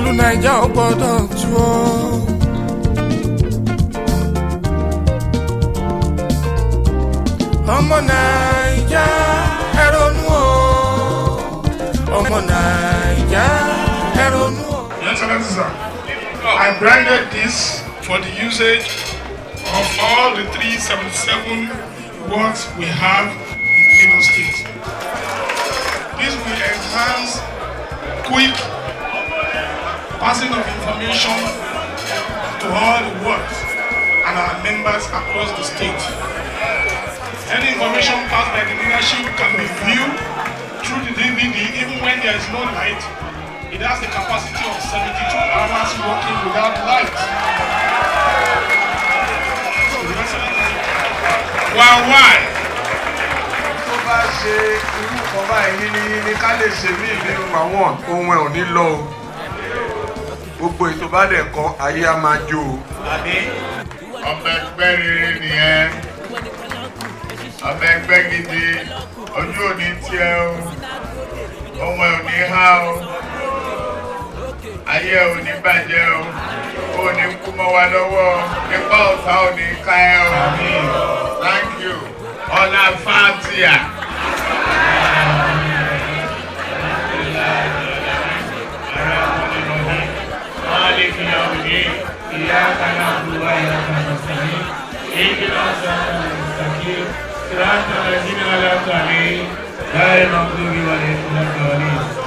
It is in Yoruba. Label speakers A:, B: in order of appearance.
A: Ìlú Naija ò gbọ́dọ̀ tú o. Ọmọ Naija, ẹ ronú o. Ọmọ Naija, ẹ ronú o.
B: Your Excellency, sir, I branded this for the usage of all the 377 wards we have in Lagos State. This will enhance quick passing of information to all the wards and our members across the state. Any information passed by the leadership can be viewed through the DVD even when there is no light. It has the capacity of 72 hours working without light. So, Your Excellency, why?
C: Tó bá ṣe irú nǹkan báyìí yínníyínní, ká lè ṣe mí ní number one, ohun ẹ̀ ò ní lọ o. Gbogbo ètò bá dẹ̀ kọ́, ayé á máa jó o.
D: Ọmọ ẹgbẹ́ rere nìyẹn, ọmọ ẹgbẹ́ gidi. Ojú ò ní tiẹ̀ o, ohun ẹ̀ ò ní há o, ayé ẹ̀ ò ní bàjẹ́ o, ò ní kú mọ́ wa lọ́wọ́, nípa ọ̀tá ò ní ká ẹ o. Thank you. Ọlá Fatia.
E: مالك يوم الدين، إياك نعبد وإياك نستعين، اهدنا الصراط المستقيم، صراط الذين أنعمت عليهم، غير المغضوب عليهم ولا الضالين.